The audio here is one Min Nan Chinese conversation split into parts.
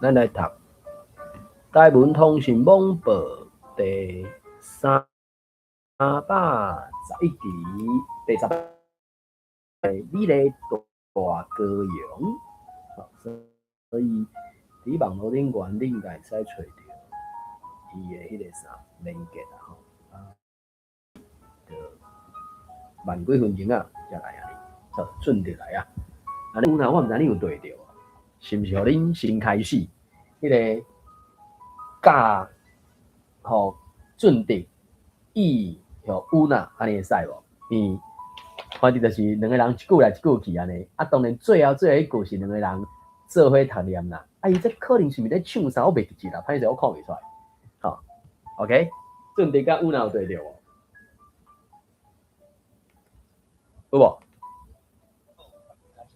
咱來讀《台文通訊網報》第311期第十美麗大高雄，所以佇網路頂懸，你應該會使揣著伊的彼个啥連結啦吼，啊，就慢幾分鐘啊，才來啊，好，準著來啊。按呢有哪我毋知你有對著無？是毋是予恁先開始？彼个教予俊德伊予有哪按呢會使無？伊反正就是兩个人一句來一句去按呢。啊，當然最後最後一句是兩个人做伙讀念啦。啊，伊這可能是毋是咧唱啥？我袂記得啦，歹勢我看袂出來。好，OK，俊德佮有哪有對著無？有無？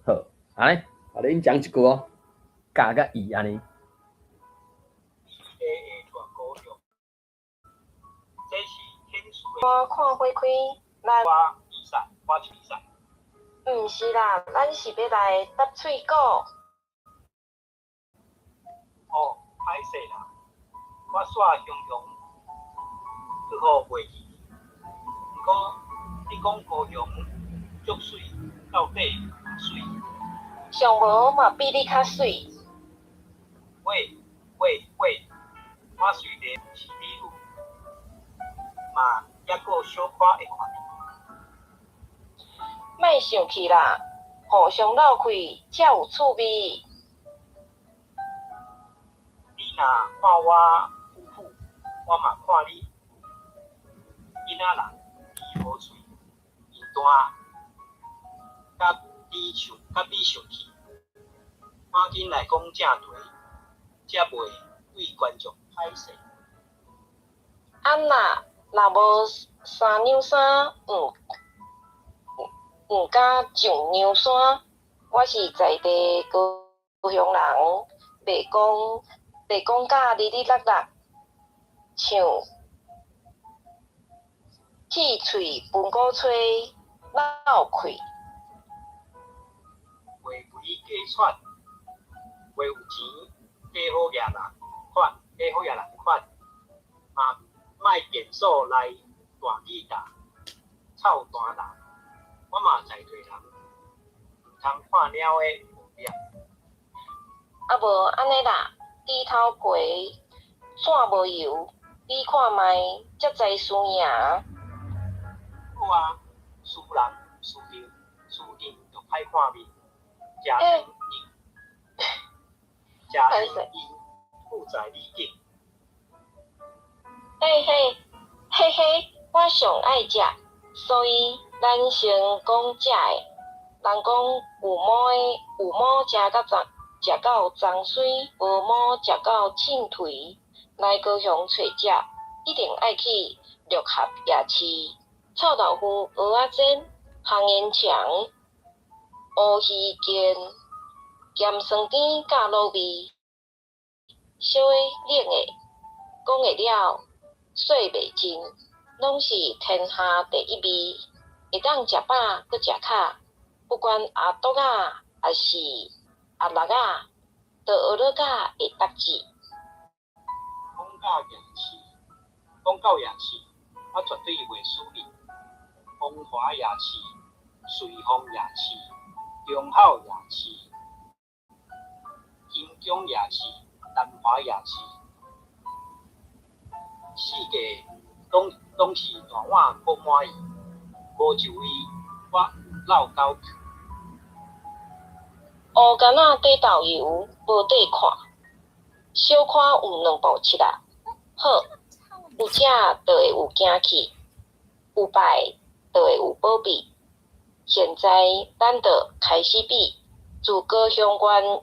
好，按呢，我恁講一句哦，教佮伊按呢。我看花開，咱毋是啦，咱是欲來搭喙鼓。哦，歹勢啦，我煞雄雄閣予袂記。毋過你講高雄足媠，到底偌媠？上無嘛比你較媠。喂喂喂，我雖然是美女，嘛猶閣小可會看著。莫生氣啦，互相鬥氣才有趣味。你若看我虎虎，我嘛看你囡仔人豬無喙，面大，佮你生氣。趕緊來講正題，才袂對觀眾歹勢。按啦，若無三兩衫，毋敢上涼山。我是在地高雄人，袂講甲哩哩落落，像鐵喙飯鼓吹漏氣。話肥假喘，話有錢假好額人款，假好額人款，嘛莫變數來大吉他，臭彈人。我嘛在地人，毋通看貓的無掠。啊無按呢啦，豬頭皮怎無油？你看覓，才知輸贏。好啊，輸人輸陣，輸陣就歹看面。食酸因，食酸因富在美景。嘿嘿，嘿嘿，我上愛食，所以咱先講食的。人講有毛的有毛食到髒水，無毛食到凊槌。來高雄揣食，一定愛去六合夜市。臭豆腐、蚵仔煎、烘煙腸、烏魚羹、鹹酸甜佮滷味，燒的、冷的，講會了，說袂盡，攏是天下第一味。會當食飽閣食較，不管阿篤仔抑是阿六仔，都學落甲會觸舌。講到夜市，講到夜市，我絕對袂輸你。風華夜市、瑞豐夜市、忠孝夜市、金港夜市、南華夜市，四个攏是大碗閣滿意，無一位我有落狗去。烏柑仔底豆油無底看，小可有兩步七仔。好，有食就會有行去，有拜就會有保庇。現在咱就開始比，自高雄縣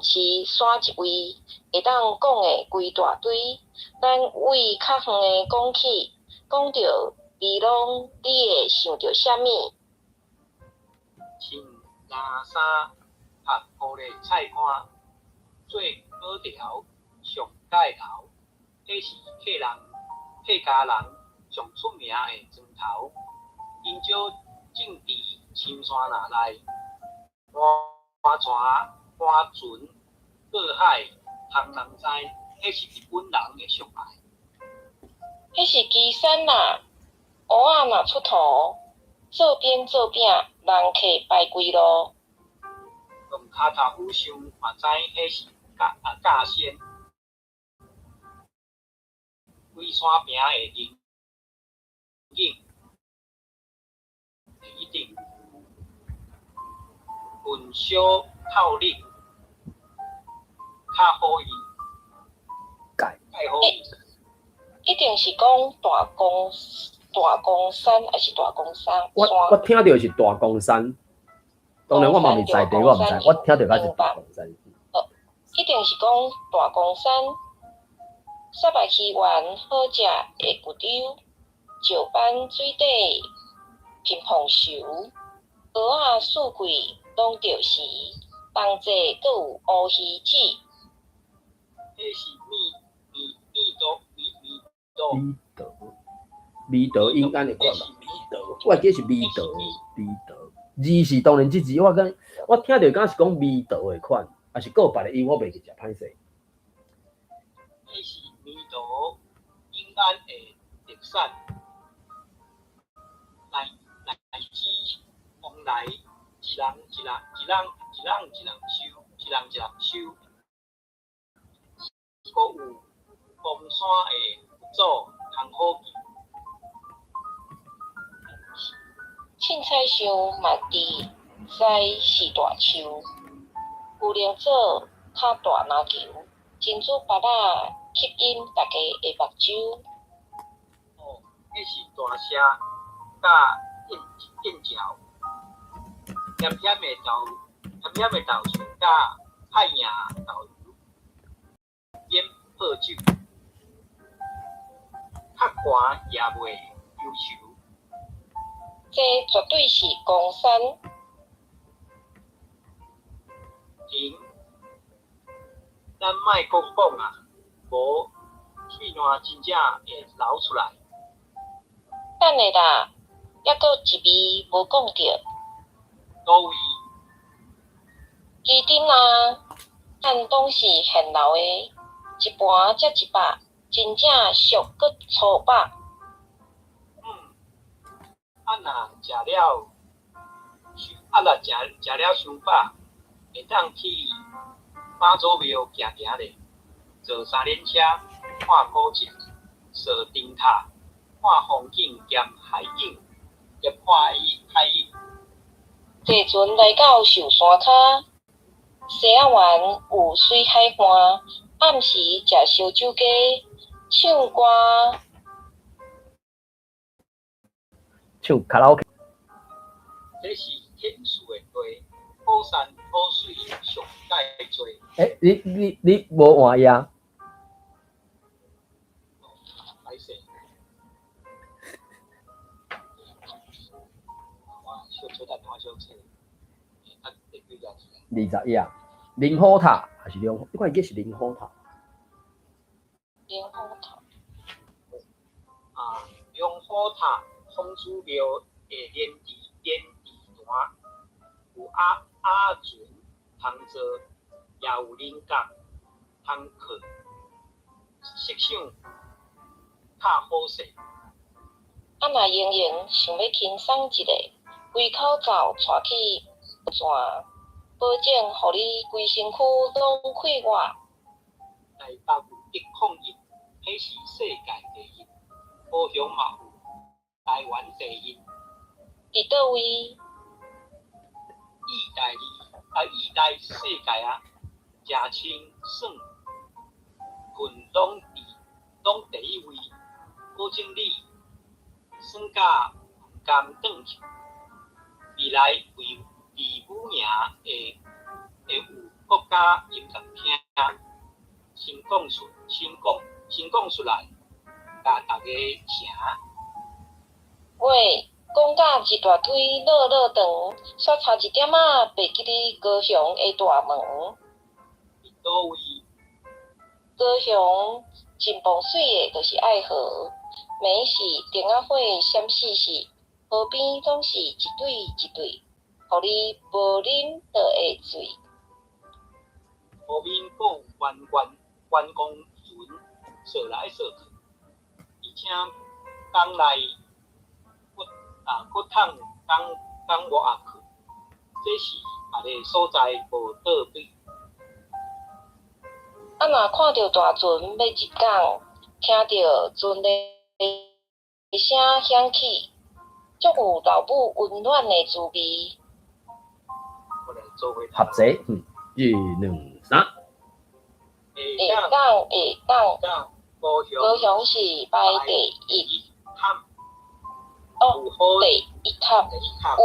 市選一位會當講的規大堆。咱為較遠的講起，講著美濃，你會想著啥物？穿藍衫，拍高麗菜乾，做粿條上蓋頭，彼是客家人上出名的磚頭。𪜶少種佇深山林內，划船划船過海通人知，彼是日本人的上愛。彼是旗山啦，烏仔若出塗，做鞭做餅，人客排規路。用跤頭趺想嘛知，彼是甲仙。龜山坪的龍井一定混小透冷，較好用。蓋蓋好用。一定是講大公山，抑是大公山？我聽著是大公山，當然我嘛毋是在地，我毋知，我聽著敢是大公山。一定是講大公山，沙白魚丸好食會骨溜，石斑水底乒乓球，蚵仔四季攏著時，冬節閣有烏魚子。彼是米米米多米米多。味道，味道應該會講吧？味道，我會記是味道，味道。字是當然這字，我感我聽著敢是講味道的款，抑是閣有別个音，我袂記得，歹勢。彼是味道永安的特產，來來之往來，一人一人一人一人一人收，一人一人收。閣有岡山的佛祖通好記。凊彩想嘛佇知是大樹，牛奶做較大籃球，珍珠芭樂吸引大家的目睭。哦，彼是大社佮燕橋，鹹鹹的豆鹹鹹的豆豉佮海營豆油飲泡酒，較寒也袂憂愁。這絕對是岡山。停，咱莫閣講矣，無喙瀾真正會流出來。等下啦，猶閣一味無講著。佗位？旗津啊，咱攏是現流的，一盤才100，真正俗閣粗飽。啊，若食了，啊，若食食了傷飽，會當去媽祖廟行行咧，坐三輪車看古蹟、踅燈塔、看風景兼海景，兼看海影。坐船來到壽山跤，西仔灣有水海岸，暗時食燒酒雞，唱歌。唱卡拉 OK。這是天賜的地，好山好水上蓋濟。欸，你無換頁？歹勢。我小小等，我小找。啊，第幾頁去啊？20頁。靈火塔還是龍？你看伊是靈火塔。靈火塔。啊，龍虎塔。孔子廟的蓮池潭，有鴨船通坐，也有菱角通囥，設想較好勢。啊，若閒閒想欲輕鬆一下，規口罩帶去泉，保證予你規身軀攏快活。台北有101，彼是世界第一，高雄嘛有台灣第一。佇佗位？意大利啊，意大世界啊，食穿耍睏攏佇攏第一位，保證你耍甲毋甘轉去。未來為母贏會會有國家音樂廳，先講出，先講，先講出來，共大家聽。喂，講甲一大堆落落長，煞差一點仔袂記得高雄的大門。佇佗位？高雄真磅水的，就是愛河，暝時燈仔火閃爍爍，河邊總是一對一對，予你無啉就會醉。湖面閣有觀觀觀光船掃來掃去，而且港內閣啊閣通港港抹仔去，這是別个所在無倒比。啊，若看著大船欲入港，聽著船的聲響起，足有老母溫暖的滋味。我來做伙合齊，一、兩、三。下港下港，港高雄高雄是排第一，崁，哦，有好第一崁，第一崁，有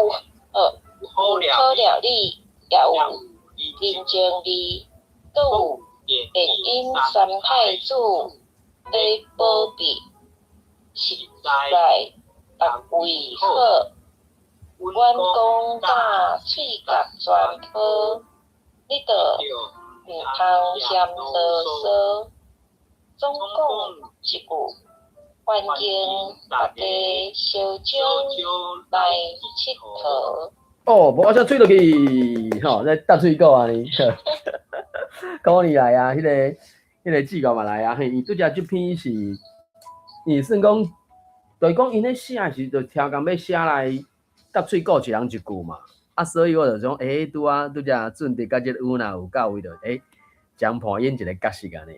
有好有好料理，料理，也有也有人情味，閣有電電影三太子的保庇，實實在在逐位好。阮講甲喙角全泡，你著毋通嫌囉嗦。總講一句，歡迎大家相招來𨑨迌。哦，無我先喙落去，吼，咧搭喙鼓按呢。講你來啊，彼個志國嘛來啊，嘿，伊拄才這篇是，伊算講，就是講𪜶咧寫時就超工欲寫來搭喙鼓一人一句嘛，啊，所以我就想，拄仔拄才俊迪佮這個有若有到位就，將伴演一個角色按呢。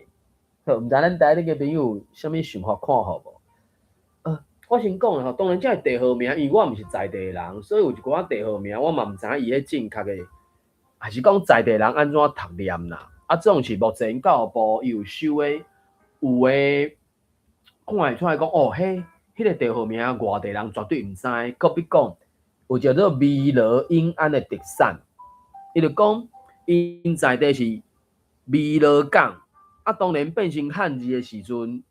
好，毋知咱台裡个朋友有啥物想法看法無？我先講啦吼，當然這個地號名，因為我毋是在地人，所以有一寡地號名我嘛毋知影伊彼正確的，還是講在地人按怎讀念啦。啊，這種是目前教育部伊有收的，有的看會出來講，哦，彼個地號名外地人絕對毋知。閣比講，有一個叫做汨羅永安的特產，伊就講𪜶在地是汨羅港，啊，當然變成漢字的時陣，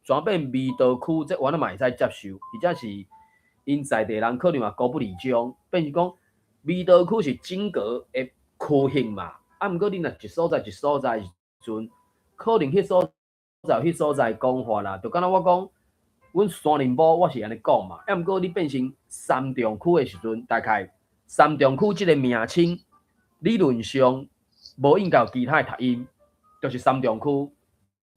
轉變彌道區，這原來嘛會使接受，或者是𪜶在地人可能嘛孤不離章，變成講彌道區是整個的區域嘛。啊，毋過你若一所在一所在的時陣，可能彼所在有彼所在講法啦，就敢若我講，阮山林埔我是按呢講嘛，啊，毋過你變成三重區的時陣，大概三重區這個名稱理論上無應該有其他的讀音，就是三重區。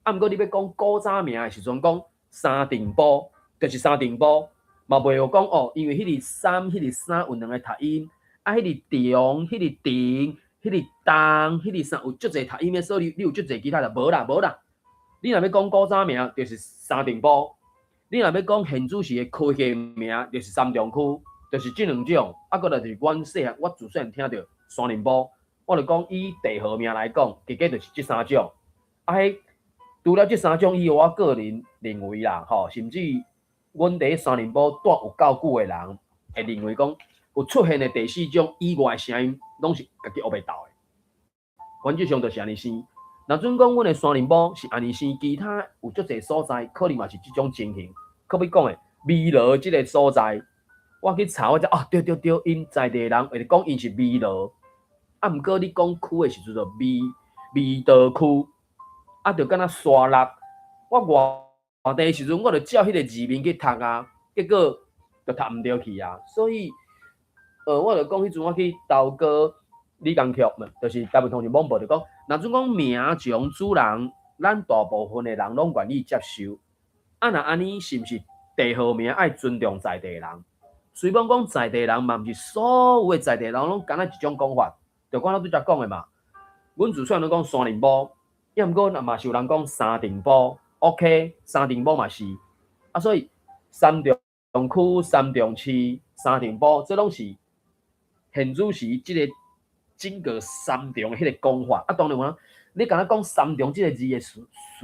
啊，毋過你欲講古早名的時陣，講三重埔，就是三重埔，嘛袂有講哦，因為彼個三、彼個三有兩个讀音，啊，彼個重、彼個重、彼個重、彼個啥有足濟讀音的，所以你有足濟其他的，無啦無啦。你若欲講古早名，就是三重埔；你若欲講現主時的區域名，就是三重區，就是這兩種。啊，閣來就是阮細漢，我自細漢聽著山林埔，我就講以地號名來講，結果就是這三種。啊，彼除了這三種以外，我個人認為啦，吼，甚至阮佇山林埔住有夠久的人，會認為講有出現的第四種以外的聲音，攏是家己烏白鬥的。原則上就是按呢生。若準講阮的山林埔是按呢生，其他有足濟所在可能嘛是這種情形。閣欲講的汨羅這個所在，我去查我才哦，對對對，𪜶在地人會講𪜶是汨羅，啊，毋過你講區的時陣就汨汨道區，啊，就敢若沙鹿。我外地的時陣，我就照彼個字面去讀啊，結果就讀毋著去啊。所以，我就講彼陣我去投稿李江曲嘛，就是台灣通訊廣播就講，若準講名從主人，咱大部分的人攏願意接受。啊，若按呢，是毋是地號名愛尊重在地人？雖罔講在地人嘛，毋是所有的在地人攏敢若一種講法，就敢若拄才講的嘛。阮自細攏講山林埔，抑毋過嘛是有人講三重埔，OK，三重埔嘛是。啊，所以三重區、三重市、三重埔，這攏是現主時這個整個三重的彼個講法。啊，當然有你敢若講三重這個字的詞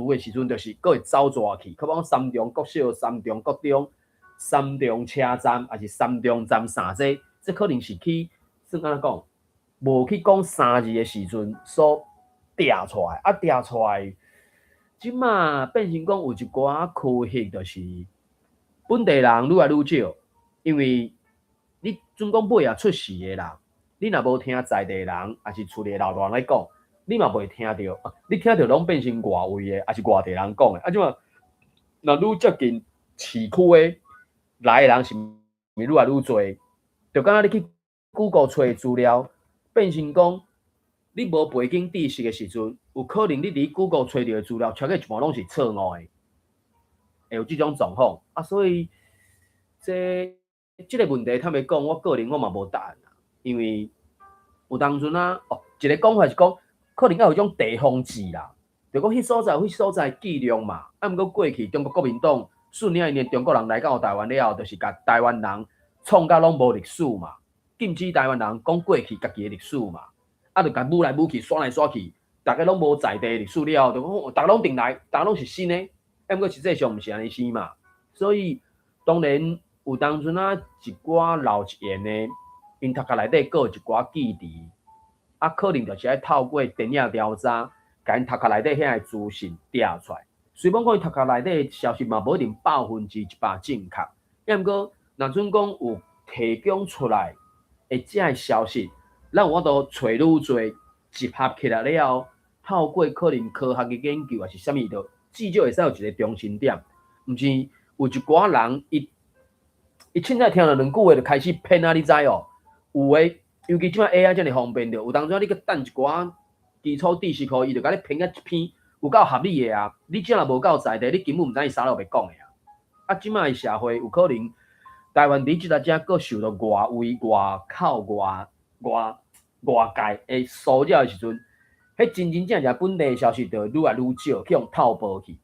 的時陣，就是閣會走蛇去。比如講三重國小、三重國中、三重車站，抑是三重站啥這，這可能是去算按怎講，無去講三字的時陣所定出來，啊定出來，這馬變成講有一寡區域就是本地人愈來愈少，因為你準講尾仔出世的啦，你若無聽在地人，抑是厝裡的老大人咧講，你嘛袂聽著，你聽著攏變成外圍的，抑是外地人講的。啊，這馬若愈接近市區的來的人是毋是愈來愈濟？就敢若你去 Google 揣資料，變成講你無背景知識的時陣，有可能你佇 Google 揣著的資料，超過一半攏是錯誤的，會有這種狀況。啊，所以這個問題坦白講，我個人我嘛無答案啦，因為有當陣啊，哦，一個講法是講，可能猶有一種地方志啦，就講彼所在有彼所在記錄嘛。啊，毋過過去中國國民黨訓領𪜶中國人來到台灣了後，就是共台灣人創甲攏無歷史嘛，禁止台灣人講過去家己的歷史嘛。啊，就共舞來舞去，刷來刷去，逐家攏無在地歷史了後，就講逐家攏轉來，逐家攏是新的。啊，毋過實際上毋是按呢生嘛。所以當然有當陣啊，一寡老一輩的，𪜶讀冊內底閣有一寡記憶，啊，可能就是愛透過電影調查，共𪜶讀冊內底遐个資訊調出來。雖罔講𪜶讀冊內底的消息嘛，無一定100%正確，抑毋過若準講有提供出來的這个消息，咱有法度揣愈濟集合起來了後，透過可能科學的研究，抑是啥物，就至少會使有一個中心點。毋是有一寡人，伊凊彩聽著兩句話就開始騙啊！你知哦？有的，尤其這擺 AI 遮爾方便著，有當陣你閣等一寡基礎知識予伊，就共你編甲一篇有夠合理的啊！你這若無夠在地，你根本毋知伊啥落欲講的啊！啊，這擺的社會有可能台灣佇這搭遮閣受到外圍、外口、外界的騷擾的時陣，彼真真正正本地的消息就愈來愈少，去予透薄去。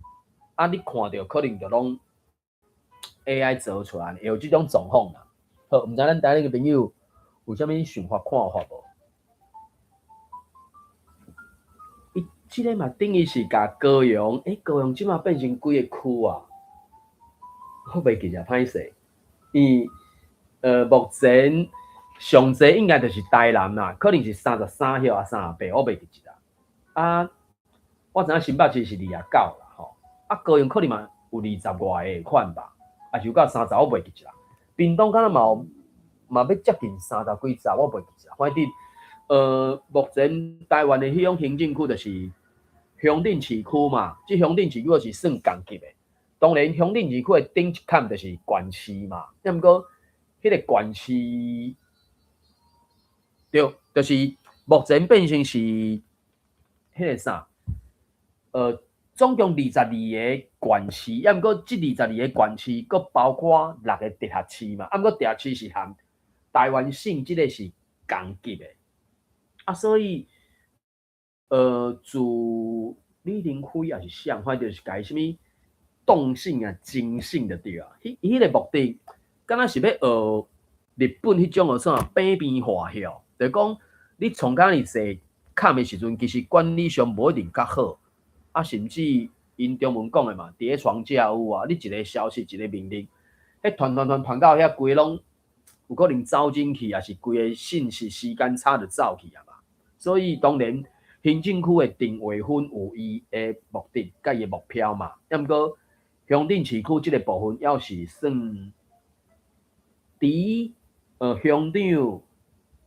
啊，你看著可能就攏 AI 做出來，會有這種狀況啦。好，毋知咱台灣的朋友有啥物想法看法無？伊這个嘛等於是共高雄，高雄這馬變成幾个區啊？我袂記得，歹勢。伊目前上濟應該就是台南啦，可能是33票抑38，我袂記得啦。啊，我知影新北市是29啦，吼。啊，高雄可能嘛有20外个款吧，抑是有到30，我袂記得啦。屏東敢若嘛有，嘛欲接近三十幾十，我袂記得。反正，目前台灣的彼種行政區就是鄉鎮市區嘛，這鄉鎮市區是算仝級的。當然，鄉鎮市區的頂一坎就是縣市嘛，抑毋過，彼个縣市，對，就是目前變成是彼个啥？總共22个縣市，抑毋過這22个縣市，閣包括六个直轄市嘛。啊，毋過直轄市是含台灣省，這个是仝級的。啊，所以，自李登輝抑是啥，反正就是共啥物動省啊、精省就對啊。彼彼个目的，敢若是欲學日本彼種學啥扁平化曉，就是講你創遮爾濟坎的時陣，其實管理上無一定較好。啊，甚至𪜶中文講的嘛，疊床架屋啊，你一个消息，一个命令，彼傳傳傳傳到遐，規个攏有可能走進去，抑是規个信息時間差就走去啊嘛。所以當然，行政區的定劃分有伊的目的佮伊的目標嘛。抑毋過鄉鎮市區這个部分，猶是算佇鄉長、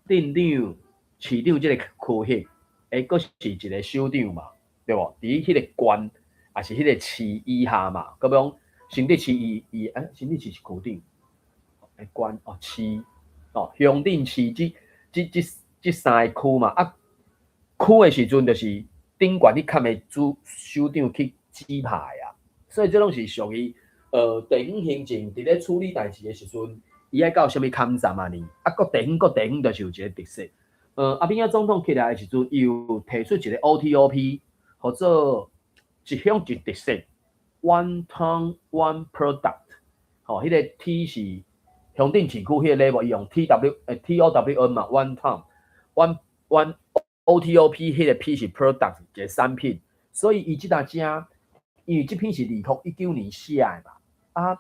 鎮長、市長這个區域，閣是一个首長嘛，對無？佇彼个縣，抑是彼个市以下嘛，閣比講新竹市伊伊新竹市是區長，縣哦市哦鄉鎮市這三个區嘛，啊區的時陣就是頂懸去坎的主首長去指派啊，所以這攏是屬於地方行政佇咧處理代誌的時陣，伊愛到啥物坎站啊呢？啊，各地方各地方就是有一個特色。阿扁仔總統起來的時陣，伊有提出一個 OTOP，號做一鄉一特色，One Town One Product。吼，彼个 T 是鄉鎮市區彼個 level，伊用 T W TOWN 嘛，One Town One One OTOP 彼個 P 是 product 一個產品，所以伊這搭遮，因為這篇是2019年寫的嘛，啊，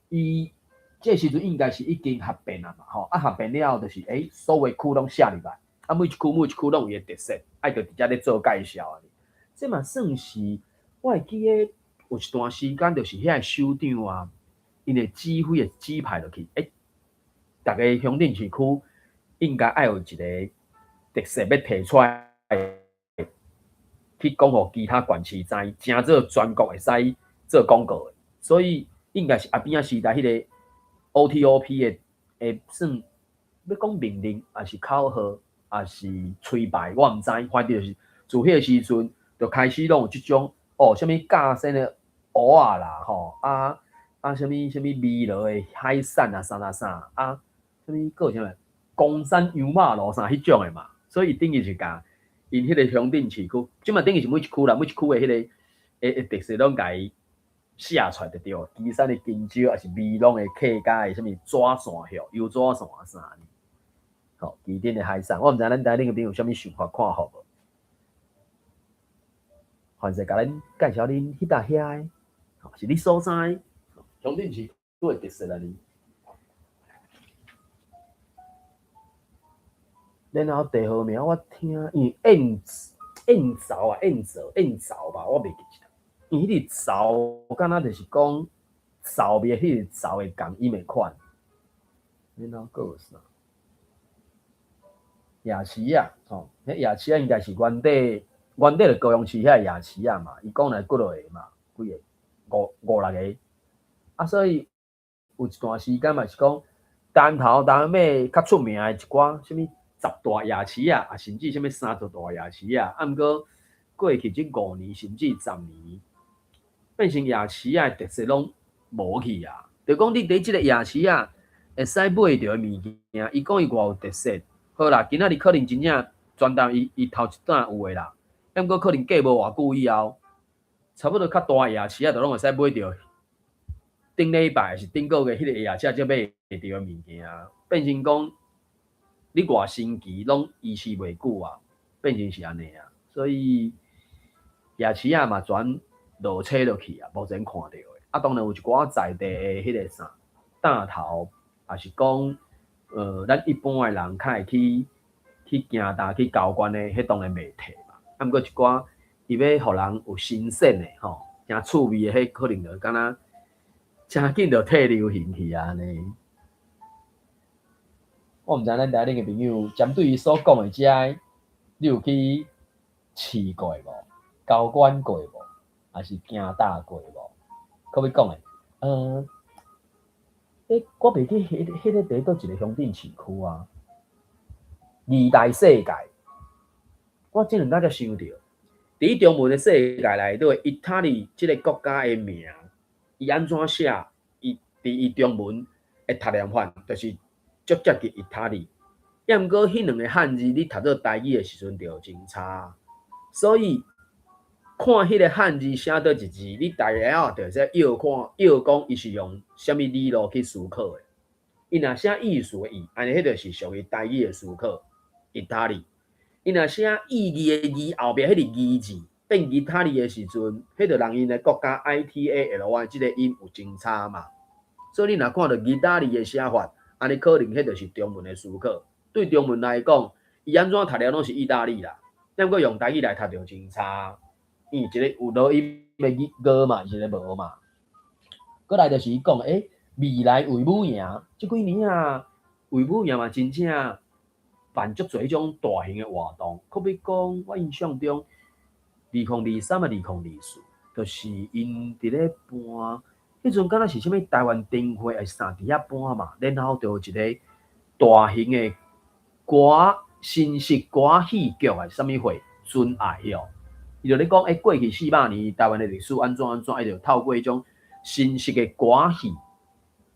伊這時陣應該是已經合併啊嘛，吼，啊合併了後就是，所有區攏寫入來，啊每一區每一區攏有伊的特色，愛就佇遮咧做介紹啊。這嘛算是我會記得有一段時間，就是遐个首長啊，𪜶會指揮的指派落去，逐个鄉鎮市區應該愛有一個特色欲提出來，去講予其他縣市知，成做全國會使做廣告的。所以應該是阿扁仔時代彼個 OTOP 的算欲講命令抑是口號，抑是吹牌，我毋知，反正就是自彼个時陣就開始攏有這種哦，啥物甲仙的芋仔啦，吼啊啊，啥物啥物美羅的海產啊，啥啥啥啊，啥物閣有啥物岡山羊肉爐啥彼種的嘛，所以等於是共𪜶彼個鄉鎮市區，這馬等於是每一區啦，每一區的彼個的特色攏共伊寫出來就對。旗山的金蕉，抑是美濃的客家的啥物紙線葉、油紙線啥。吼，旗津的海產，我毋知咱台頂個朋友有啥物想法看法無？凡勢共恁介紹恁彼搭遐的，是你所在鄉鎮市區的特色來哩。然後第二名我聽，因為燕燕巢啊，燕巢燕巢吧，我袂記得。因為彼個巢，敢若就是講巢味的彼個巢的仝音的款。然後閣有啥？夜市仔，吼，彼夜市仔應該是原底原底就高雄市遐夜市仔嘛，伊講來幾落個嘛，幾个五五六个。啊，所以有一段時間嘛是講，單頭單尾較出名的一寡啥物十大夜市仔，啊，甚至啥物三十大夜市仔，啊，毋過過去這5年甚至十年，變成夜市仔的特色攏無去啊。就講你佇這个夜市仔會使買著的物件，伊講伊偌有特色，好啦，今仔日可能真正全台伊伊頭一頓有的啦，毋過可能過無偌久以後，差不多較大夜市仔就攏會使買著頂禮拜抑是頂個月彼個夜市才買會著的物件，變成講你偌新奇，攏維持袂久啊，變成是按呢啊，所以夜市仔嘛全落車落去啊，無前看著的。啊，當然有一寡在地的彼個啥擔頭，抑是講咱一般的人較會去去行踏去交關的，彼當然袂退嘛。啊，毋過一寡伊欲予人有新鮮的吼，誠趣味的，彼可能就敢若誠緊就退流行去啊按呢。我毋知咱台頂的朋友針對伊所講的這个，你有去試過無？交關過無？抑是行踏過無？可欲講的？我袂記彼個佇佗一个鄉鎮市區啊，二代世界，我這兩工才想著，佇中文的世界內底，意大利這个國家的名，伊按怎寫？伊佇伊中文的讀念法，就是足接近意大利。抑毋過彼兩個漢字，你讀做台語的時陣就真差。所以看彼个漢字寫佗一字，你大概仔就會使臆看臆講，伊是用啥物理路去思考的。伊若寫意思的意，按呢彼就是屬於台語的思考，意大利。伊若寫意義的義後壁彼個義字變意大利的時陣，彼就人𪜶的國家 I T A L Y 這个音有真差嘛。所以你若看著意大利的寫法，按呢可能彼就是中文的思考。對中文來講，伊按怎讀了攏是意大利啦，抑毋過用台語來讀就真差。伊一个有濁音的語嘛，一个無嘛。閣來就是伊講，未來衛武營，這幾年啊，衛武營嘛真正辦足濟彼種大型的活動。可比講，我印象中，2023啊，2024，就是𪜶佇咧辦，彼陣敢若是啥物台灣燈會抑是啥佇遐辦嘛，然後就有一个大型的歌新式歌戲劇抑是啥物會，尊愛哦。伊就咧講，過去400年台灣的歷史按怎按怎，伊就透過彼種新式的歌戲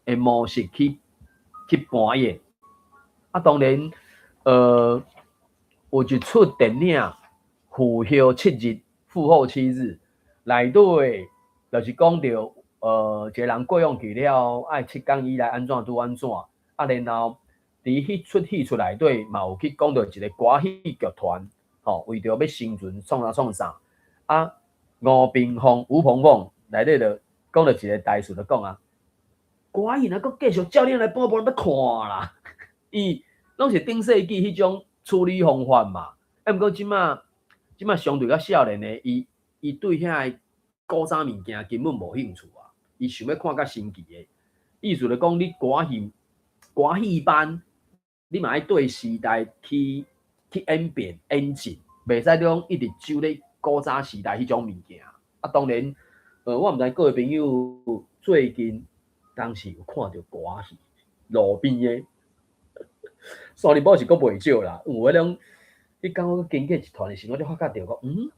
的模式去去扮演。啊，當然，有一齣電影《復後七日》，復後七日內底，就是講著，一个人過往去了，愛七工以內按怎拄按怎，啊，然後佇彼齣戲出內底嘛有去講著一個歌戲劇團。吼，為著欲生存創啥創啥，啊，吳平鳳、吳鵬鳳內底就講著一个台詞，就講啊，歌戲若閣繼續照恁來播，無人欲看啦。伊攏是頂世紀彼種處理方法嘛。啊，毋過這馬這馬相對較少年的，伊伊對遐个古早物件根本無興趣啊。伊想欲看較新奇的，意思就講你歌戲歌戲班，你嘛愛對時代去。去演變、演進，袂使講一直守咧古早時代彼種物件。啊，當然，我毋知各位朋友最近當時有看著歌戲路邊的，三重埔是閣袂少啦，有彼種，彼工我經過一團的時，我就發覺著講，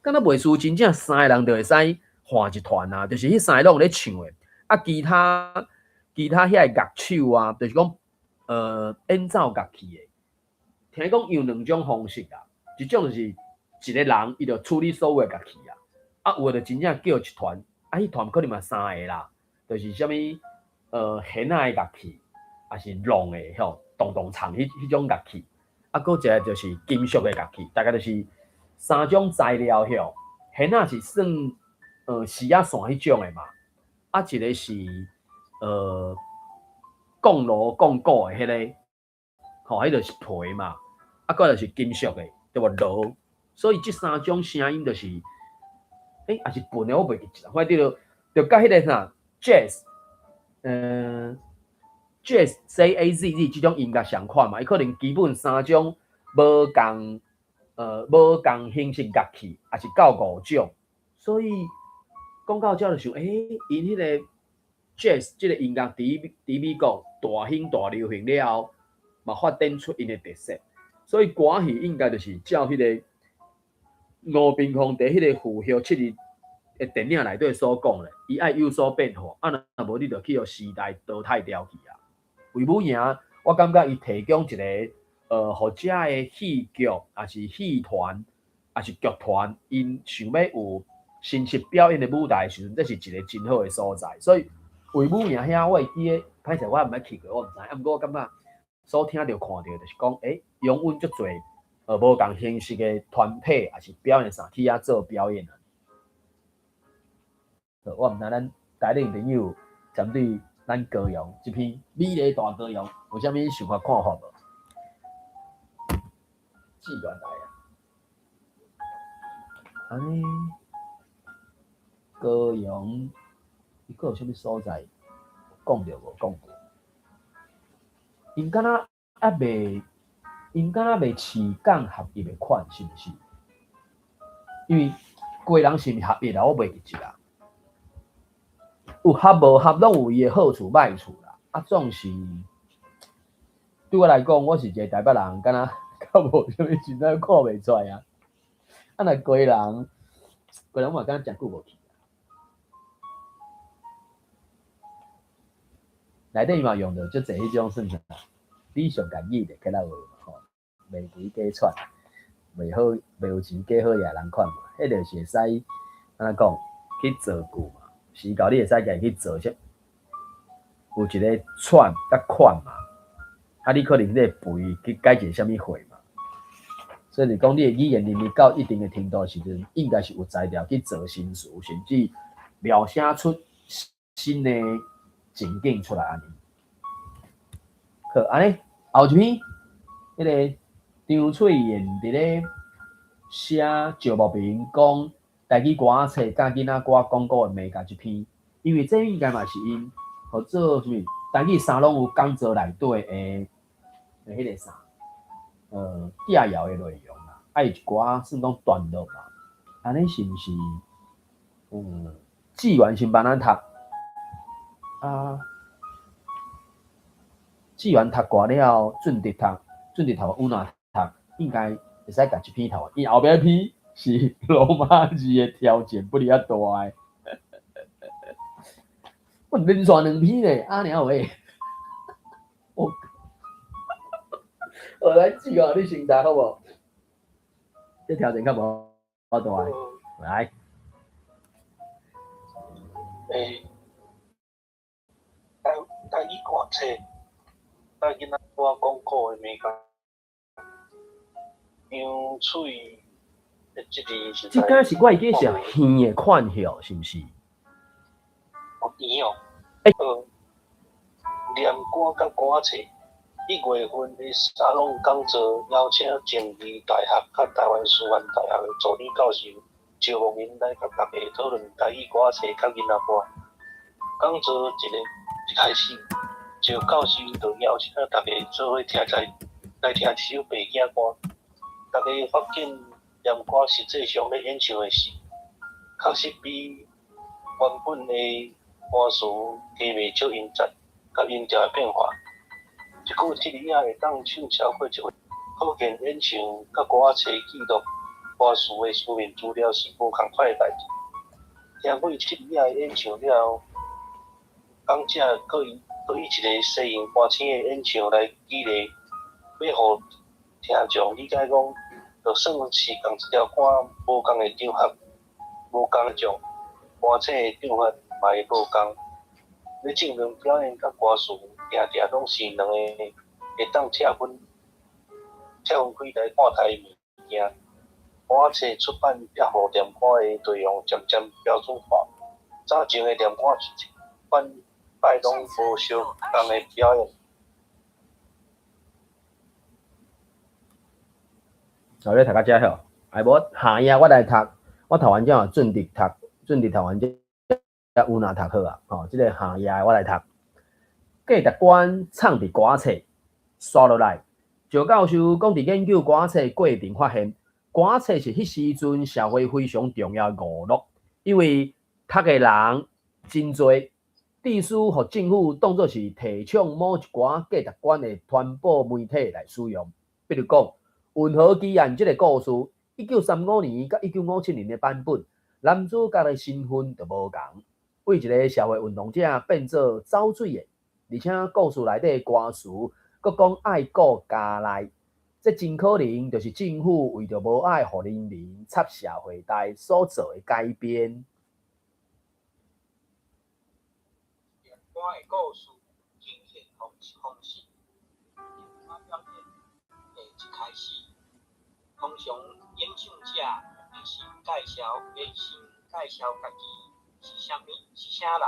敢若袂輸真正三个人就會使換一團啊，就是彼三个攏有咧唱的，啊，其他遐个樂手啊，就是講，演奏樂器的，聽講用兩種方式啊，一種就是一个人伊就處理所有的樂器啊，啊，有的就真正叫一團，啊，彼團可能嘛三个啦，就是啥物，弦仔的樂器，抑是弄的吼，動動唱彼種樂器，啊，閣一个就是金屬的樂器，大概就是三種材料吼，弦仔是算絲仔線彼種的嘛，啊，一个是鋼鑼鋼鼓的彼个，吼，彼就是皮嘛，啊，閣就是金屬的，對無鑼，所以這三種聲音就是，抑是笨的，我袂記得，反正就佮彼個啥 jazz，jazz J A Z Z 這種音樂相款嘛，伊可能基本三種無仝形式樂器，抑是夠五種，所以講到這就想，𪜶彼個 jazz 這個音樂佇美國大興大流行了後，嘛發展出𪜶的特色，所以歌戲應該就是照彼個吳冰峰佇彼個符號七日的電影內底所講的，伊愛有所變化，啊若無你就去予時代淘汰掉去啊。衛武營，我感覺伊提供一個，予遮的戲劇，抑是戲團，抑是劇團，𪜶想欲有形式表演的舞台的時陣，這是一個真好的所在。所以衛武營遐，我會記得，歹勢我毋捌去過，我毋知。啊，毋過我感覺所聽著看著，就是講，擁有足濟無仝形式的團體，抑是表演啥去遐做表演啊。我毋知咱台頂朋友針對咱高雄這篇美麗大高雄有啥物想法看法無？志願來啊！按呢，高雄伊閣有啥物所在講著無講過？𪜶敢若猶未，𪜶敢若未市港合一的款，是毋是？因為基隆是毋是合一啊？我袂記得啦。有合無合，攏有伊的好處歹處啦。啊，總是對我來講，我是一個台北人，敢若較無啥物實在看袂出來啊。啊，若基隆，基隆嘛敢若誠久無去啊。內底伊嘛用著足濟彼種算啥？你上家語的客家話嘛吼，袂肥假喘，袂好袂有錢假好野人款嘛。彼就是會使按怎講去造句嘛。時到你會使家己去造出有一个喘佮款嘛，啊，你可能你的肥去改一个啥物貨嘛。所以就講，你的語言能力到一定的程度的時陣，應該是有才調去造新詞，甚至描寫出新的情景出來按呢。好，按呢後一篇，彼个張翠燕佇咧寫趙牧民講台語歌仔冊佮囡仔歌廣告的眉角這篇，因為這應該嘛是𪜶號做啥物台語沙龍有講座內底的彼个啥，寄謠的內容啦，啊，有一寡算講段落嘛，按呢是毋是？志願先幫咱讀，啊，志願讀過了後，準直讀，準直讀有哪讀，應該會使共這篇讀完，伊後壁篇是羅馬字的挑戰，不離遐大的。我連續兩篇咧，阿娘喂，我，我來志願，你先讀好無？這挑戰較無大的，來。台語歌冊，佮囡仔歌廣告的眉角，張翠的這字實這敢是我會記是耳的款吼，是毋是？哦，耳哦。念歌佮歌冊，1月份的沙龍講座，邀請靜宜大學佮台灣師範大學的助理教授趙牧民來佮大家討論台語歌冊佮囡仔歌。講座一个一開始，趙教授就邀請大家做伙聽在來聽這首白囝歌。大家發現念歌實際上咧演唱的是，確實比原本的歌詞加袂少音節佮音調的變化。一句七字仔会当唱超过一回，可见演唱佮歌仔册记录歌词的书面资料是无仝款的代志。听过七字仔的演唱了后，讲者阁以一个西洋歌星的演唱来举例，欲予听众理解讲，就算是仝一条歌，无仝的场合，无仝种歌册的唱法嘛会无仝。欲证明表演佮歌词定定拢是两个会当拆分开来看待的物件。歌册出版才予念歌的内容渐渐标准化。早前的念歌出版摆拢无相仝的表演。好，你读到遮吼，哎无下页我来读，我读完之后准伫读，准伫读完这有哪读好啊？吼，这个下页我来读。价值观藏伫歌册，刷落来。赵教授讲，伫研究歌册过程发现，歌册是彼时阵社会非常重要的娱乐，因为读的人真济，致使予政府当作是提倡某一寡价值观的传播媒体来使用。比如讲，《运河奇案》这个故事，1935年佮1957年的版本，男主角的身份就无仝，为一个社会运动者变做走水的，而且故事内底歌词阁讲爱顾家内，这真可能就是政府为著无爱予人民插社会代所做的改编。念歌的故事呈现方式，念歌表演的一开始，通常演唱者会先介绍，会先介绍家己是啥物，是啥人，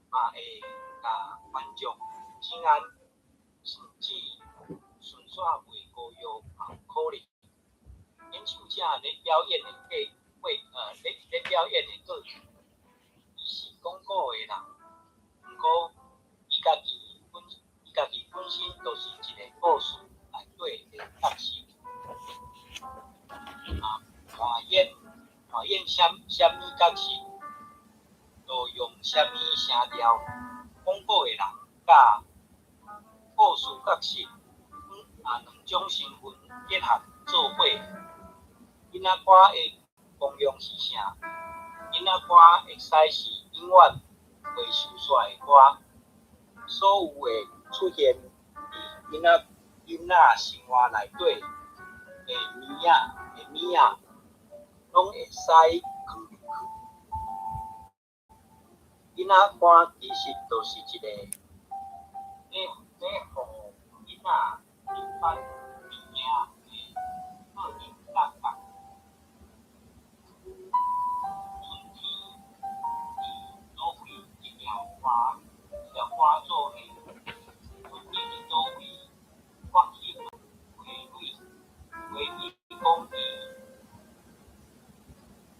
嘛会共观众请安，甚至顺煞袂歌谣嘛有可能。演唱者咧表演的过过呃咧咧表演的过程，伊是讲古的人，毋过伊家己本身就是一个故事内底的角色。啊，扮演啥物角色，就用啥物声调。讲古的人佮故事角色，两种身份结合做伙。囡仔歌的功用是啥？囡仔歌会使是永远袂收煞的歌。所有会出现伫囡仔生活内底的物仔，拢会使囥入去。囡仔歌其实就是一个咧予囡仔明白物件的个人感觉。春天伫佗位这条歌做的？春天伫佗位发起花蕊，花蕊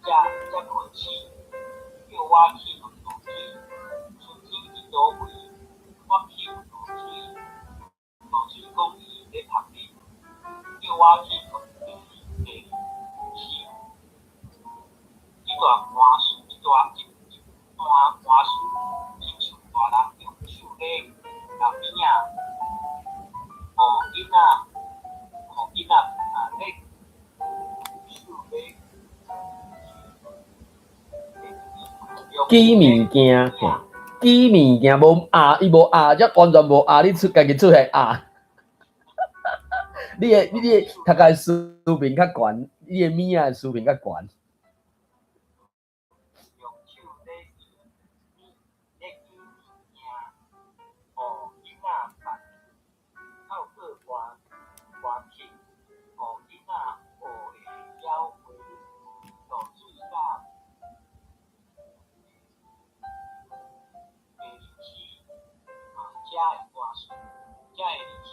讲伊才困醒，叫我去问露水。春天伫佗位发起露水，露水讲伊咧曝日，叫我去问地树。这段歌词，亲像大人用手咧共物仔，予囡仔啊咧手咧。举物件，举物件无押，伊无押，这完全无押，你出家己出现押。你的读个书面较悬，你的物仔书面较悬。用手咧咧举物件，予囡仔捌，透过歌曲，予囡仔学会晓花露水佮地入去啊，遮的歌词，遮会入去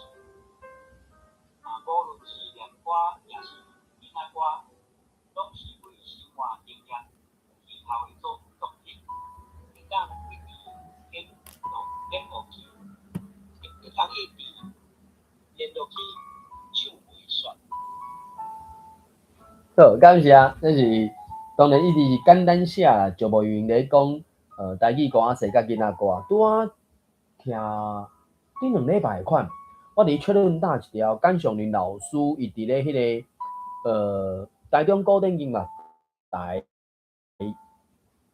啊，无论是念歌，抑是囡仔歌，拢是为生活经验起头的作品，会当一直演落去，会当一直连落去唱袂煞。好，感谢，这是当然，伊直是简单写啦，就无用咧讲，台语歌仔册佮囡仔歌，拄仔听頂兩禮拜的款，我佇確認搭一條簡尚林老師，伊佇咧彼個台中古典音樂台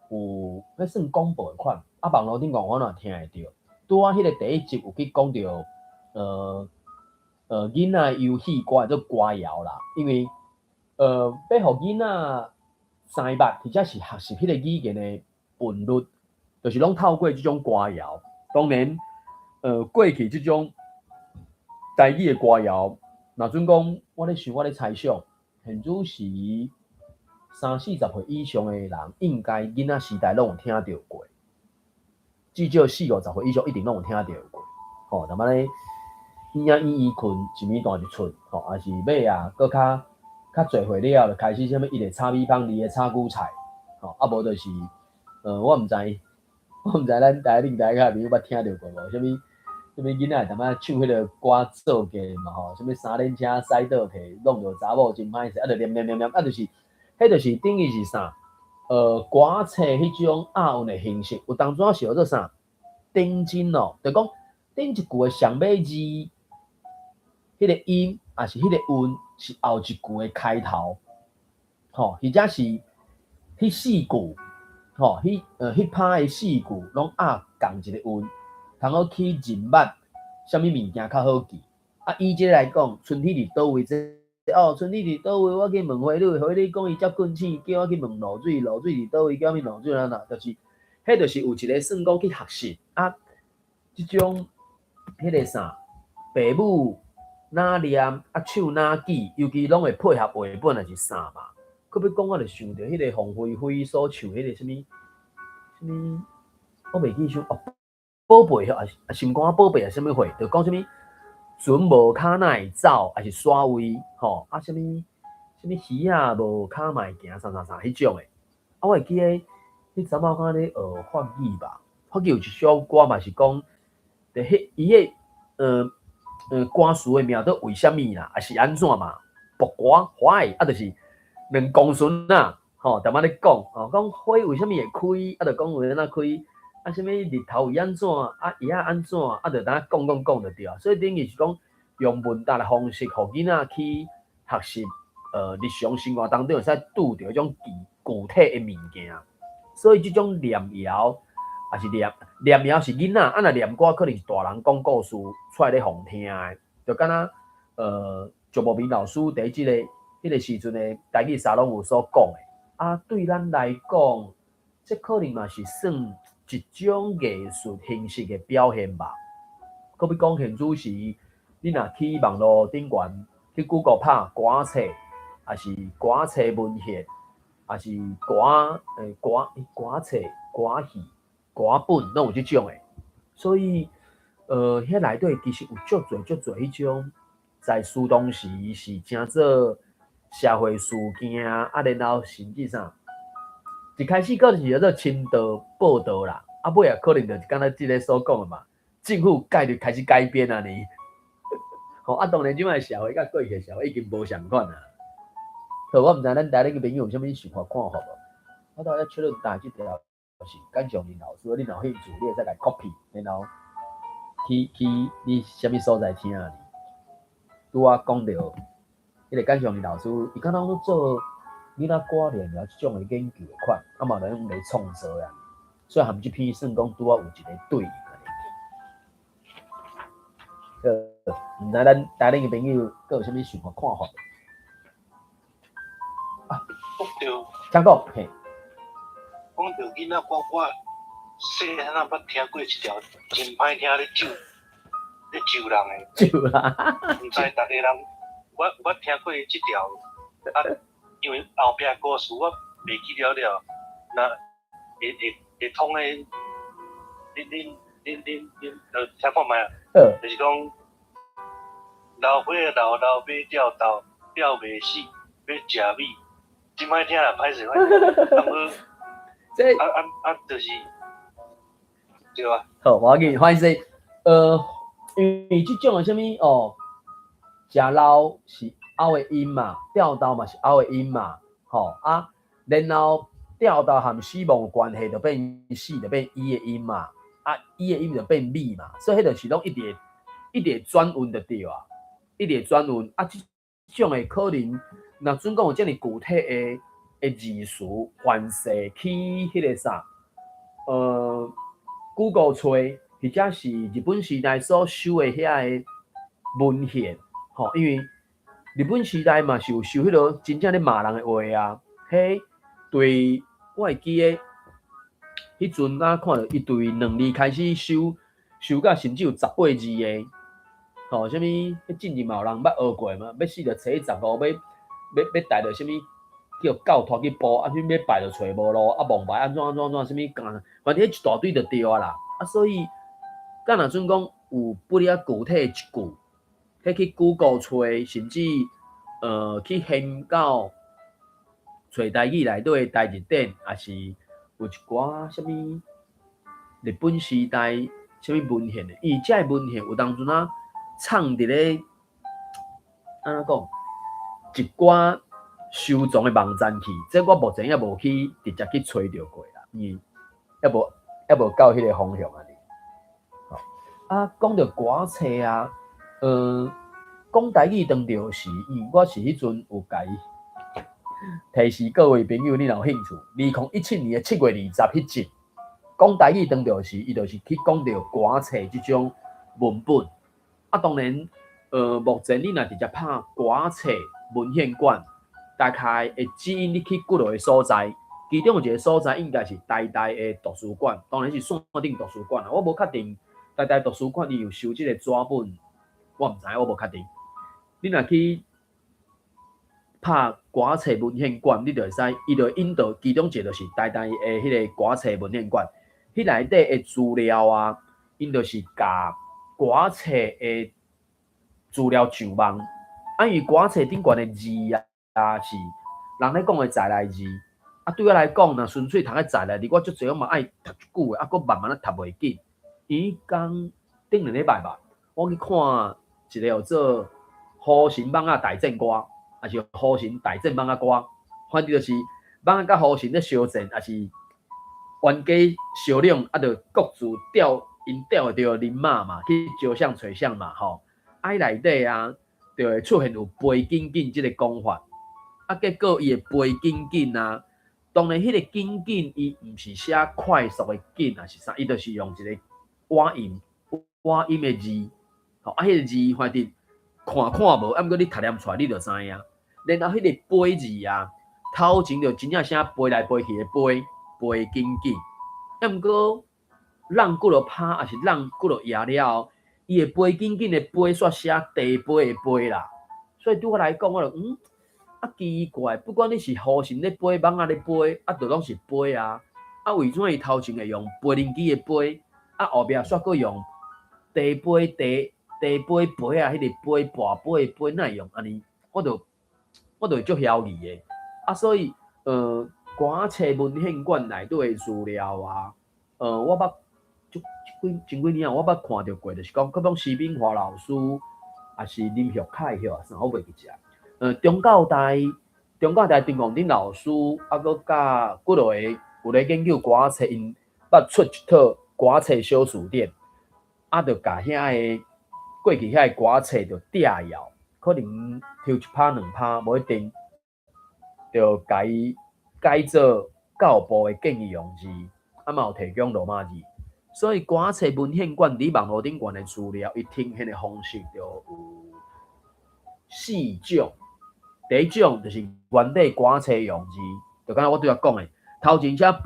有彼算廣播的款，啊網路頂講我若聽會著。拄仔彼個第一集有去講著囡仔遊戲歌做歌謠啦，因為欲予囡仔知捌或者是學習彼個語言的韻律，就是攏透過這種歌謠。當然，過去這種台語的歌謠，若準講，我咧想，我咧猜想，現此時三四十歲以上的人，應該囡仔時代攏有聽著過，至少四五十歲以上一定攏有聽著過。吼，那麼咧，嬰仔嬰嬰睏，一暝彈一出，吼，抑是尾啊，閣較較濟歲了，就開始啥物一個炒米香，二個炒韭菜，吼，啊無就是，我毋知咱台恁台較朋友捌聽著過無？啥物啥物囡仔會淡仔唱彼個歌做假嘛吼？啥物三輪車駛倒退，弄著查某真歹勢，啊就念念念念，啊就是，彼就是等於是啥？歌冊彼種押韻的形式，有當陣是叫做啥？頂真哦，就講頂一句的上尾字，彼個音，抑是彼個韻，是後一句的開頭，吼，或者是彼四句，吼，彼拍的四句攏押仝一個韻，通好去認捌啥物物件較好記。啊，以這個來講，春天佇佗位這哦，春天佇佗位，我去問花女，花女講伊接棍醒，叫我去問露水，露水佇佗位，叫我去露水按怎，就是，彼就是有一個算講去學習啊，這種彼個啥，爸母哪念啊，唱哪記，尤其攏會配合繪本抑是啥嘛。閣欲講，我就想著彼個鳳飛飛所唱彼個啥物啥物，我袂記想哦，寶貝抑是心肝寶貝抑是啥物貨，就講啥物船無跤哪會走，抑是徙位吼啊啥物啥物魚仔無跤嘛會行，啥啥啥彼種的。啊，我會記得彼陣仔我敢若咧學法語吧，法語有一首歌嘛是講，就彼伊彼歌詞的名做為啥物啦，抑是按怎嘛？pourquoi why 啊，就是兩公孫仔吼，踮仔咧講，吼講花為啥物會開，啊，就講為按怎開，啊，啥物日頭會按怎，啊，葉仔按怎，啊，就當講講講就對啊。所以等於是講用問答的方式，予囡仔去學習，日常生活當中會使拄著彼種具體的物件。所以這種念謠，抑是念念謠是囡仔，啊，若念歌可能是大人講故事出來咧予聽的，就敢若石慕明老師佇這個彼個時陣的台語沙龍有所講的，啊，對咱來講，這可能嘛是算一種藝術形式的表現吧。閣欲講現此時，你若去網路頂懸去 Google 拍歌冊，抑是歌冊文獻，抑是歌歌歌冊、歌戲、歌本，攏有這種的。所以，彼內底其實有足濟足濟彼種，在書當時是成做社會事件，啊，然後甚至啥，一開始可能是叫做親道報道啦，啊，尾仔可能就是敢若這个所講的嘛，政府概率開始改變啊呢。吼，啊，當然這擺社會佮過去的社會已經無仝款啊。好，我毋知咱台裡的朋友有啥物想法看法無？我倒咧確認答這條是簡尚林老師，你若有興趣，你會使共 copy，然後去你啥物所在聽啊？拄仔講著彼個簡尚林老師，伊敢若咧做囡仔歌念謠這種的研究的款，啊嘛咧用來創作啊，所以含這篇算講拄仔有一個對應。好，毋知咱台裡的朋友閣有啥物想法看法？啊，講著，請講，嘿。講著囡仔歌，我細漢仔捌聽過一條真歹聽咧咒，咧咒人的。咒人。毋知逐个人，我有捌聽過這條，啊，因為後壁歌詞我袂記了了，若會通的，恁聽看覓啊？就是講，老火老老欲吊豆，吊袂死，欲食米，真歹聽啦，歹勢歹勢。啊，無，這啊啊啊，就是，對啊。好，無要緊，反正因為這種的啥物哦，食老是拗的音嘛，吊豆嘛是拗的音嘛，吼啊，然後吊豆和死亡有關係，就變死，就變伊的音嘛，啊，伊的音就變米嘛，所以彼就是攏一直一直會轉運就對啊，一直會轉運啊，這種的可能，若準講有遮爾具體的字詞凡勢去彼个啥，Google 揣，或者是日本時代所收的遐个文獻，吼，因為日本時代嘛是有收彼落真正咧罵人的話啊，彼對我會記得，彼陣敢看著伊對兩字開始收，收甲甚至有18字的，吼，啥物？彼進前嘛有人捌學過嘛，欲死就揣15，欲帶著啥物叫狗拖去捕，啊，啥物欲拜就揣無路，啊，望牌按怎按怎按怎，啥物干，反正彼一大堆就對啊啦。啊，所以，敢若準講有不了具體的一句，彼去 Google 揣，甚至去研究揣台語內底的台字典，抑是有一寡啥物日本時代啥物文獻的，伊這个文獻有當陣啊，藏佇咧按怎講，一寡收藏的網站去，這我目前猶無去直接去揣著過啦，因為猶無到彼个方向按呢。吼，啊，講著歌冊啊，講台語當著時，因為我是彼陣有共伊提示各位朋友，你若有興趣，2017年的7月20彼集講台語當著時，伊就是去講著歌冊這種文本。啊，當然，目前你若直接拍歌冊文獻館，大概會指引你去幾落个所在。其中有一个所在應該是台大的圖書館，當然是線頂圖書館啦。我無確定台大圖書館伊有收這个紙本，我毋知，我無確定。你若去拍歌冊文獻館，你就會使，伊就會引導其中一个就是台大的彼个歌冊文獻館，彼內底的資料啊，𪜶就是共歌冊的資料上網。啊，因為歌冊頂懸的字啊，是人咧講的在來字。啊，對我來講，若純粹讀彼在來字，我足濟攏嘛愛讀足久的，啊，閣慢慢仔讀袂緊。伊講頂兩禮拜吧，我去看一个叫做《雨神蠓仔大戰歌》，抑是《雨神大戰蠓仔歌》，反正就是蠓仔佮雨神咧相戰，抑是冤家相兩，啊，就各自調𪜶調會著人馬嘛，去招相揣相嘛，吼。啊，彼內底啊，就會出現有飛緊緊這个講法。啊，結果伊的飛緊緊啊，當然彼个緊緊伊毋是寫快速的緊，抑是啥，伊就是用一个倚音的字，吼，啊，彼个字反正看看無，啊，毋過你讀念出來你就知影。然後彼个飛字啊，頭前就真正寫飛來飛去的飛，飛緊緊。啊，毋過挵幾落拍，抑是挵幾落頁了後，伊的飛緊緊的飛煞寫茶杯的杯啦。所以對我來講，我就啊奇怪，不管你是雨神咧飛，蠓仔咧飛，啊，就攏是飛啊。啊，為怎伊頭前會用飛輪機的飛，啊後壁煞閣用茶杯茶茶杯杯仔彼个杯跋杯的杯，哪會用按呢？我就會足枵疑的。啊，所以歌冊文獻館內底的資料啊，我捌足幾前幾年啊，我捌看著過，就是講，可講徐炳華老師，抑是林玉凱許啊，啥我袂記得。中教大陳廣丁老師，啊，閣佮幾落個有咧研究歌冊，𪜶捌出一套歌冊小辭典，啊，就共遐个過去遐个歌冊就摘要，可能抽一拍兩拍無一定，就共伊改做教育部的建議用字，啊嘛有提供羅馬字，所以歌冊文獻館佇網路頂懸的資料，伊呈現的方式就有四種。第一種就是原底歌冊用字，就敢若我拄才講的，頭前寫飛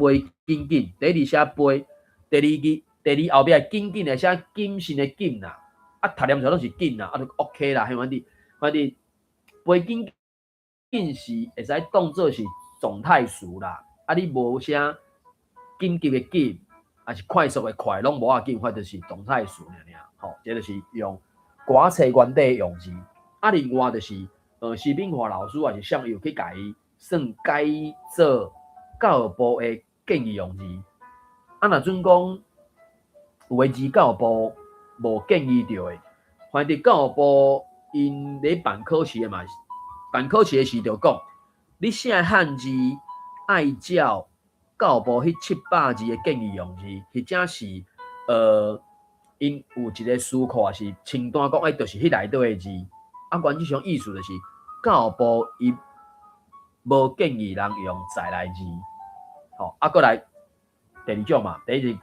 緊緊，第一字寫飛，第二字第二後壁緊緊的寫謹慎的謹啦，啊讀念出來攏是緊啦，啊就 OK 啦，彼反正反正飛緊緊是會使當做是狀態詞啦，啊你無寫緊急的緊，抑是快速的快，攏無要緊，反正就是動態詞爾爾，吼，這就是用歌冊原底用字。啊，另外就是，徐炳華老師抑是啥有去共伊算改做教育部的建議用字。啊，若準講有的字教育部無建議著的，反正教育部𪜶咧辦考試的嘛，辦考試的時就講，你寫漢字愛照教育部彼700字的建議用字，或者是 𪜶有一个書庫，抑是清單講，欸，就是彼內底的字。啊，原則上意思就是教育部伊無建議人用在來字。吼，啊，閣來第二種嘛，第一是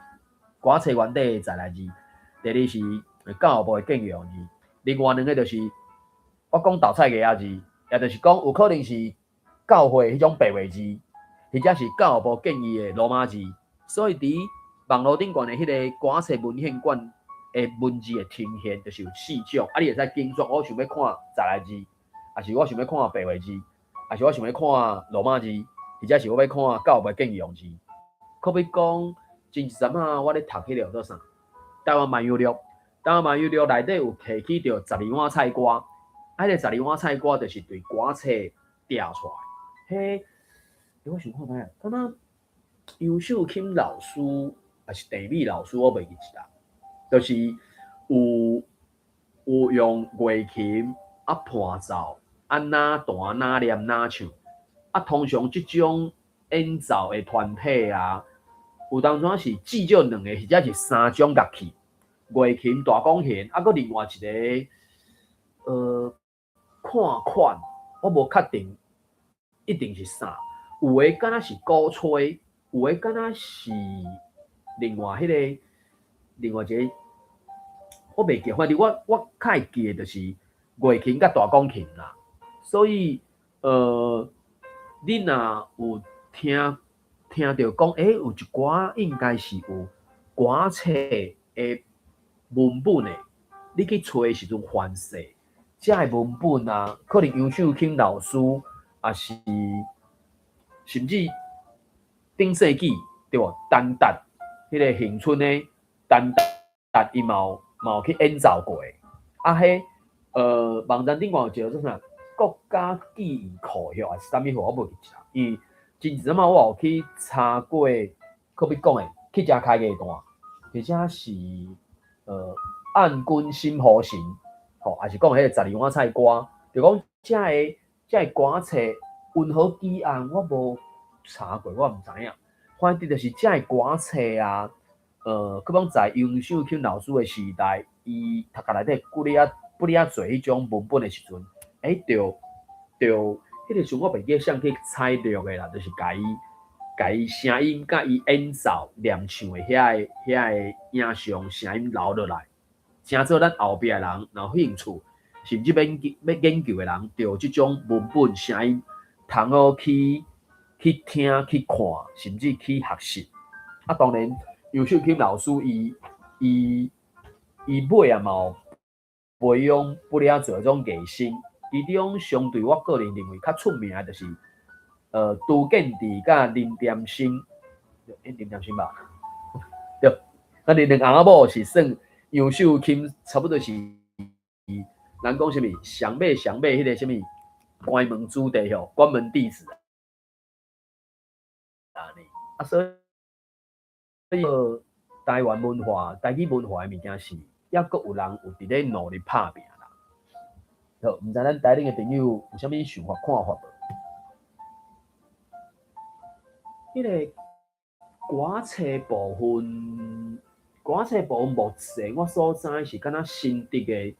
歌冊原底的在來字，第二是教育部的建議用字。另外兩个就是我講鬥菜藝仔字，也就是講有可能是教會彼種白話字，或者是教育部建議的羅馬字。所以佇網路頂懸的彼个歌冊文獻館的文字的呈現，就是有四種。啊，你會使揀選，我想欲看在來字，抑是我想欲看白話字，抑是我想欲看羅馬字，或者是我欲看教育部建議用字。可比講，前一陣仔我咧讀彼个叫做啥？台灣漫遊錄，台灣漫遊錄內底有提起著十二碗菜歌，啊，彼个十二碗菜歌就是對歌冊調出來。彼，我想看覓啊？敢若楊秀卿老師，抑是鄭美老師，我袂記得啦。就是有用月琴啊伴奏，啊哪彈哪念哪唱，啊通常這種演奏的團體啊，有當陣是至少兩個或者是三種樂器，月琴、大管弦，啊閣另外一个，看款，我無確定一定是啥，有的敢若是鼓吹，有的敢若是另外彼个，另外一个，我袂記，反正我較會記的就是月琴佮大管琴啦。所以，你若有聽著講，欸，有一寡應該是有歌冊的文本的，你去揣的時陣翻勢，這个文本啊，可能楊秀卿老師，抑是甚至頂世紀對無？陳達彼个恆春的陳達，伊嘛有去演奏過。啊，彼網站頂懸有一個做啥？國家記憶庫遐，抑是啥物貨，我無記得。因為前一陣仔我有去查過，可比講的去食開藝段，或者是暗軍心河神，吼，抑是講彼个十二碗菜歌，就講這个歌冊溫和基案，我無查過，我毋知影。反正就是這个歌冊啊，可講在楊秀卿老師的時代，伊讀冊內底幾哩仔不哩仔濟彼種文本的時陣，欸，著著，彼个時陣我袂記啥去採錄的啦，就是共伊聲音佮伊演奏念唱的遐個影像聲音留落來，成做咱後壁的人若有興趣，甚至欲研究的人，著這種文本聲音，通好去聽、去看，甚至去學習。啊，當然楊秀卿老師伊尾也嘛有培養不哩仔濟種藝生，其中相對我個人認為較出名的就是，朱建志佮林添生，欸，林添生吧？對，咱𪜶兩翁仔某是算楊秀卿，差不多是人講啥物上尾上尾彼个啥物關門子弟吼，關門弟子按呢，啊，所以台灣文化、台語文化的物件是，猶閣有人有佇咧努力拍拚啦。好，毋知咱台頂的朋友有啥物想法、看法無？彼个歌冊部分，歌冊部分目前我所知是敢若新竹的，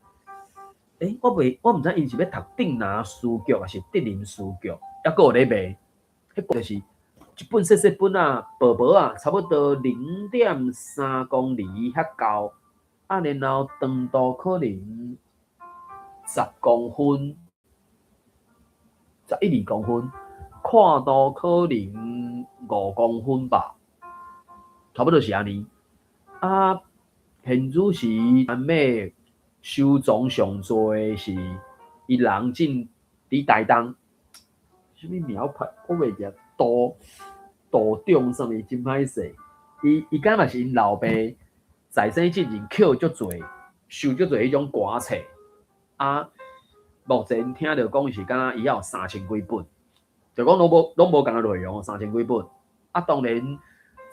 欸，我毋知𪜶是欲讀鎮南書局，抑是竹林書局，猶閣有咧賣。彼個就是一本細細本仔，薄薄仔，差不多0.3公厘遐厚，啊，然後長度可能10公分，11、12公分，闊度可能5公分吧，差不多是按呢。啊，現此時咱欲收藏上濟的是伊人進佇台東，啥物名我我袂記得，道道長啥物真歹勢。伊敢若是𪜶老爸在生之前抾足濟，收足濟彼種歌冊。啊，目前聽著講是敢若伊遐有三千幾本，就講攏無仝个內容，三千幾本。啊，當然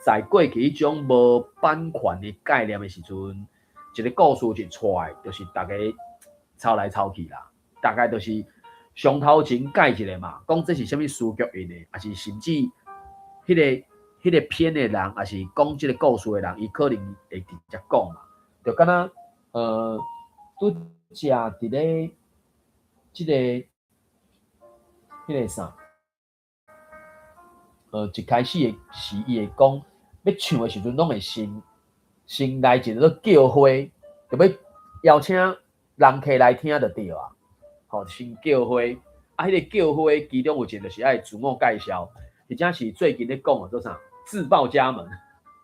在過去彼種無版權的概念的時陣，一个故事一出來，就是逐家抄來抄去啦。大概就是上頭前蓋一个嘛，講這是啥物書局印的，抑是甚至彼个編的人，抑是講這个故事的人，伊可能會直接講嘛。就敢若拄才佇咧這个彼个啥，一開始的時，伊會講欲唱的時陣，攏會先先來一个叫花，就欲邀請人客來聽就對啊。吼，先叫花，啊，彼个叫花其中有一个就是愛自我介紹，或者是最近咧講的做啥，自報家門。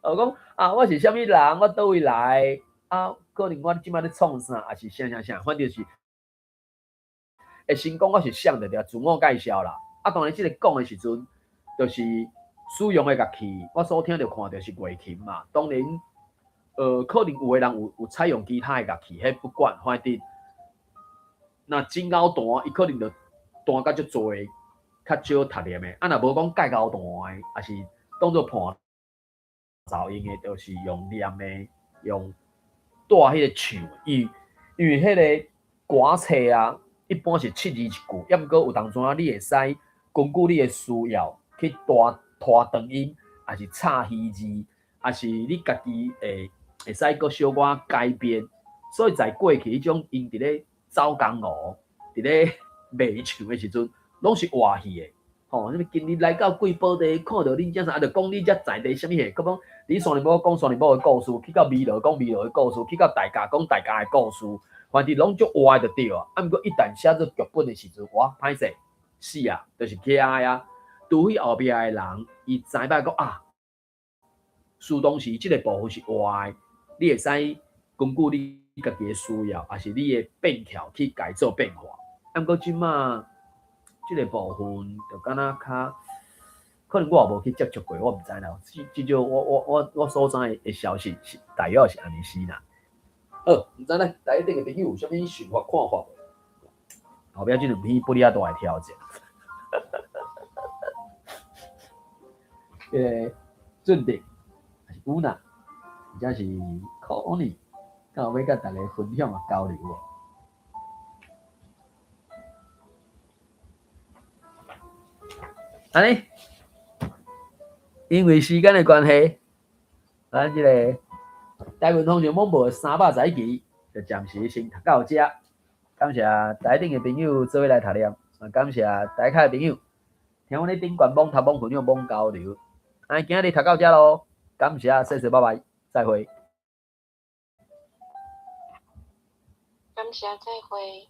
我講啊，我是啥物人，我佗位來，啊，可能我這擺咧創啥，抑是啥啥啥，反正是會先講我是啥就對，自我介紹啦。啊，當然這個講的時陣，就是使用的樂器，我所聽著看著是月琴嘛。當然，可能有的人有採用其他的樂器，彼不管，反正若真𠢕彈，伊可能就彈甲足濟，較少讀念的。啊，若無講蓋𠢕彈的，抑是當做伴奏用的，就是用念的，用帶彼個唱。因為彼个歌冊啊，一般是七字一句，抑毋過有當陣仔你會使根據你的需要去拖拖長音，抑是插虛字，抑是你家己會使閣小可改變。所以在過去彼種𪜶佇咧走江湖，佇咧賣唱的時陣，攏是活戲的。吼，啥物今日來到貴寶地，看著恁遮啥，啊，就講你遮在地啥物戲，閣講佇山林堡講山林堡的故事，去到汨羅講汨羅的故事，去到大甲講大甲的故事，反正攏足活的就對啊。啊，毋過一旦寫做劇本的時陣，哇，歹勢，死啊，就是起來啊。除非後壁的人，伊知影講啊，書當時這個部分是活的，你會使根據你家己的需要，抑是你的變調去共伊做變化。啊，毋過這馬這个部分就敢若較，可能我也無去接觸過，我毋知啦。至少我所知的消息是大約是按呢是啦。好，毋知咧，台頂的朋友有啥物想法看法無？後壁這兩篇不哩仔大的挑戰。彼个俊德，抑是烏娜，或者是可妮，敢有欲佮大家分享啊交流無？按呢，因為時間的關係，咱這个台灣通訊廣播311期就暫時先讀到這。感謝台頂的朋友做伙來讀念，也感謝台下的朋友聽阮咧頂懸網讀網分享網交流。按呢今日讀到這囉，感謝，謝謝，拜拜，再會。感謝，再會。